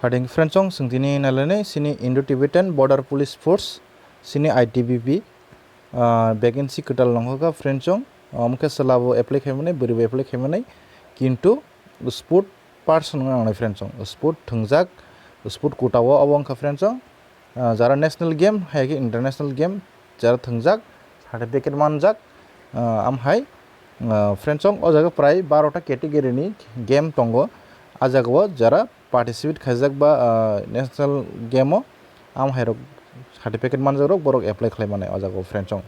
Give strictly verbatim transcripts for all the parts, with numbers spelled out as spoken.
Ading friendsong, sing tini nalene sini Indo-Tibetan Border Police Force, sini I T B P, ah, vacancy kwtal nongkha friendsong, omo khe chwla bo apply khaimanai, bwrwi bo apply khaimanai, kintu sport person wngna nangnai friendsong, sport thwngjak, sport quota o obo wngkha friendsong, ah, jara national game, hai khe international game, jara thwngjak, certificate manjak, ah, amhai, ah, friendsong o jaga prai baro ta category ni game tongo, ah jaga o jara participate khaijak ba, ah, national game o, amhai rok certificate manjak rok borok apply khlai mani o jaga o friendsong.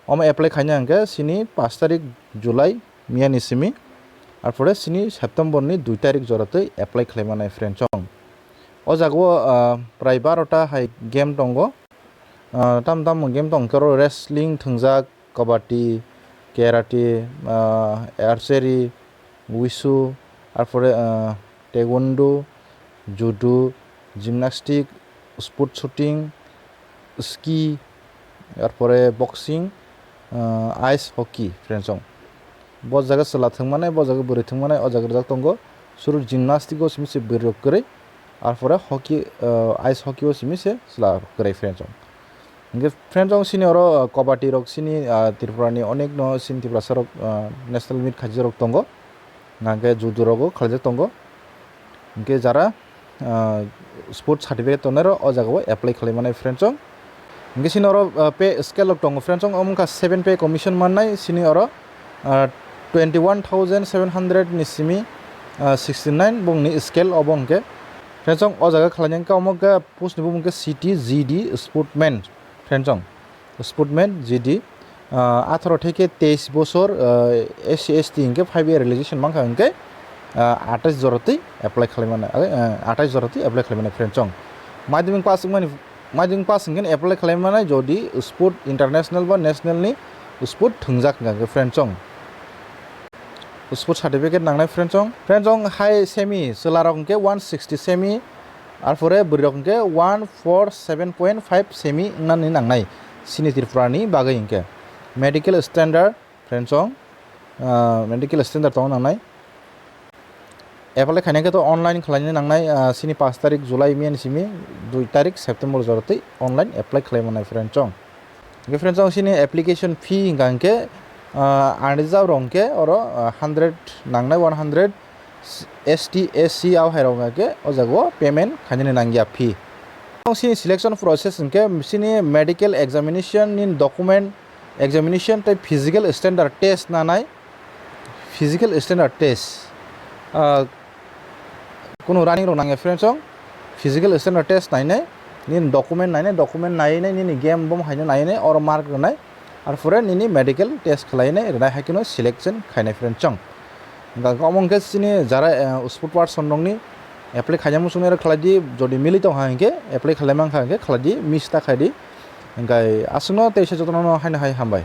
Omo apply khaina hwnkhe sini pash tarik July miya ni simi, arpore sini September ni dui tarik jora twi apply khlai mani friendsong. O jaga o, ah, prai baro ta hai game tongo. Ah, tam tam game tong khe oro wrestling thwngjak, kabaddi, karate, ah, archery, wushu, arpore, ah, taekwondo, judo, gymnastic, sport shooting, ski, arpore boxing, ah, ice hockey, friendsong. Bo jaga chwla thwngmanai, bo jaga bwrwi thwngmanai, o jaga rijak tongo. Suru gymnastic o simi se bwrwi rok kwrwi, arpore hockey, ah, ice hockey o simi se chwla rok kwrwi, friendsong. Hingke friendsong sini oro, ah, kabaddi rok sini, ah, Tripura ni onek no sini Tiprasa rok, ah, national meet khaijak rok tongo. Hingke judo rogo khlaijak tongo. Hingke jara, ah, sport certificate tongnai rok o jaga o apply khlai mani friendsong. Hingke sini oro, ah, pay scale rok tongo friendsong, omo wngkha seven pay commission mannai sini oro, ah, twenty one thousand seven hundred ni simi, ah, sixty nine bongni scale obo hingke. Friendsong o jaga khlaina hingke omo khe post ni bumung khe C T G D sportman. Friendsong, sportman G D, ah, atharo theke teis bosor, ah, S C S T hingke five year relaxation mankha hingke, ah, atais jora twi apply khlai mano, ah, atais jora twi apply khlai mano friendsong. Madhyamik pass wngmani, madhyamik pass hingke apply khlai mano jodi sport international ba national ni sport thwngjak hingka hingke friendsong. Sport certificate nangnai friendsong. Friendsong hai semi, chwla rok hingke one sixty semi, arpore bwrwi rok hingke one four seven point five semi wngnani nangnai. Sini Tripura ni bagwi hingke medical standard friendsong, ah, medical standard tong nangnai. Apply khaina khe to online khlaina nangnai, ah, sini pash tarik July miya ni simi dui tarik September jora twi online apply khlai mannai friendsong. Hingke friendsong sini application fee hingka hingke, ah, ani jab rok hingke oro, ah, hundred nangnai, one hundred S T, S C o hai rok hingke o jaga o payment khainani nangya fee. Sini selection process hingke sini medical examination ni document, examination tei physical standard test nanai, physical standard test. Ah, kunu running rok nangya friendsong, physical standard test nainai, nini document nainai, document nainai, nini game bom haino nainai, oro mark rwnai, arpore nini medical test khlainai, rwnai hai kheno selection khainai friendsong. Hingka omo hingke sini jara, eh, sport person rokni apply khaina muchungnai rok khlai di, jodi mili tong ha hingke apply khlai mankha hingke khlai di, miss ta khai di. Hingkai aswkno tei se jotono haino hai hambai.